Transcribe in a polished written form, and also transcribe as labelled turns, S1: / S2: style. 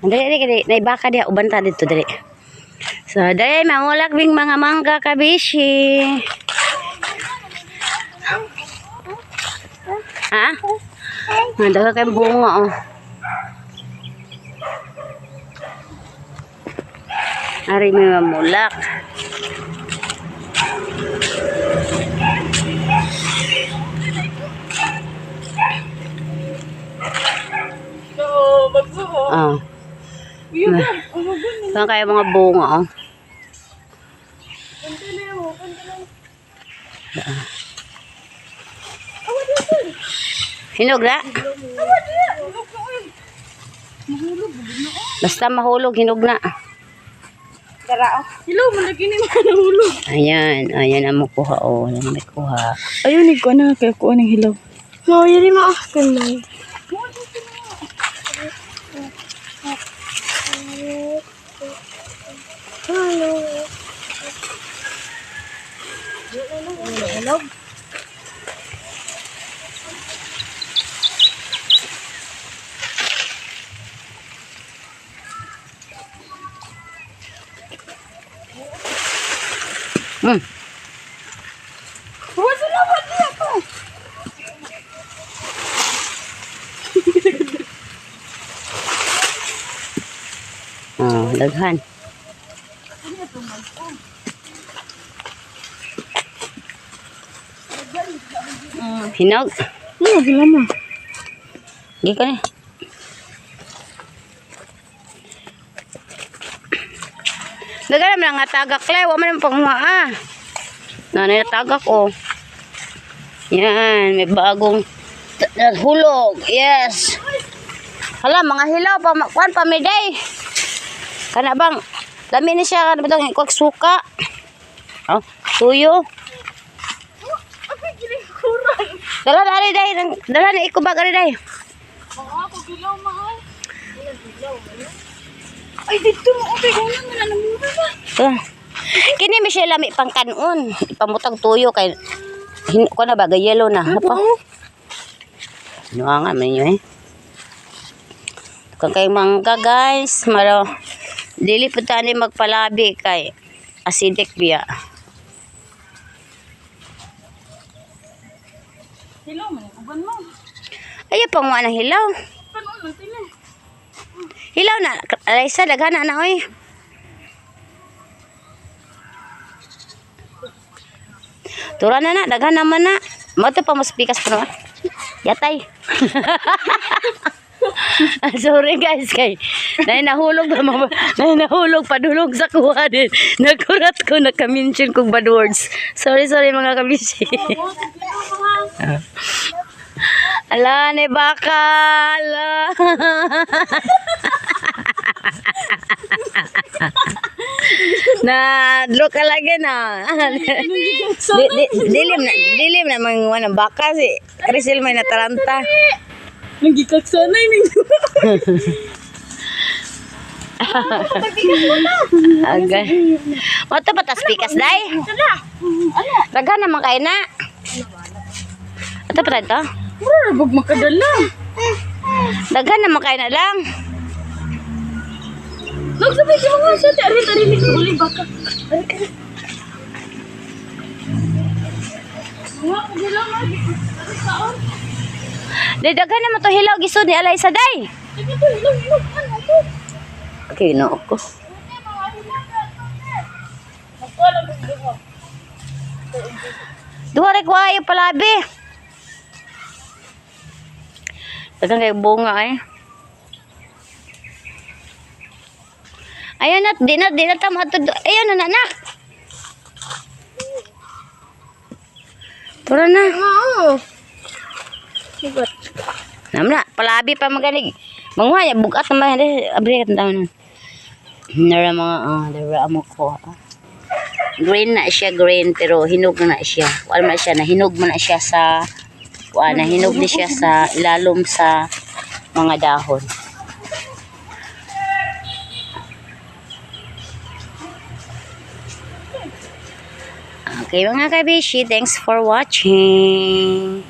S1: Dali, dali, dali. Naibaka diha uban ta dito dali. So, dali mangulak bing mga mangga kabishi. Ha? Nga kay bunga oh. Ari may mamulak.
S2: So, bagso.
S1: Oh.
S2: Uy, yun. Oh,
S1: Saan kaya mga bunga oh? Hinog na? Basta mahulog, hinog na.
S2: Dara oh. Hello, malagi ni mga nahulog.
S1: Ayan, ayan ang makuha oh. Ayan ang may kuha.
S2: Ayun, ko na kay ko ning hilaw.
S3: Mo yun mo ah kanay. Hello. Hello.
S2: Wala na wala ako.
S1: Oh, daghan. Hinog.
S2: Ano gila mo?
S1: Di ka ni. Daghan naman nga tagak le, wa man ang panghuwa ah. Nanay na tagak oh. Yan, may bagong hulog. Yes. Hala, mga hilaw pa kuan pa may day. Kana bang lami ni siya kana bitong kuwag suka. Oh, tuyo.
S2: Ako gila kuran.
S1: Dala na ari day, dala na ikubag ari day.
S2: Mga ako gilaw maay. Ay dito mo okay wala man na namura ba.
S1: Ah. Kini mi siya lami pang kanon. Ipamutag tuyo kay hin ko na ba yellow na. Ano pa? Ano nga man yun eh. Kung kay mangga guys, maro dili po tani magpalabi kay acidic biya.
S2: Hilaw man uban mo.
S1: Ay pang ng hilaw.
S2: Kanon man tini.
S1: Hilaw na, Raisa daghan na na oy. Tura na na, daghan naman na. Mo to pa mas pikas pa naman. Yatay. Sorry guys kay nay nahulog pa mga nay nahulog padulog sa kuha din. Nakurat ko naka-mention kog bad words. Sorry, sorry mga kabisi. Ala ne baka ala. Na draw ka lagi na. Di, di, dilim na dilim na mang ng baka si Crisel may nataranta.
S2: Nagikaksanay ning.
S1: Agay. Wato pa tas pikas day.
S2: Ano?
S1: Daghan naman kay na. Ato pa to.
S2: Mura ra bag makadala.
S1: Daghan naman kay na lang.
S2: Nagsabi siya mga siya, ari ari ni uli baka. Ari ari. Mga gilaw ma. Ari kaon.
S1: Di daghan naman to hilaw gisud ni Alaysa day.
S2: Sige to hilaw hilaw ano to.
S1: Okay, no ko. Duha ra ko ayo palabi. Daghan kay bunga ay. Ayun na, di na tama ato. Ayun na, na, nak. Tara na.
S3: Oo. Hugot.
S1: Nam na, palabi pa maganig. Manguha ya bugat naman di abri ka taon. Nara mga oh, dara amo ko. Green na siya, green pero hinog na siya. Wala na siya, nahinog man na siya sa kuan, nahinog ni siya sa ilalom sa mga dahon. Okay mga kabishi, thanks for watching.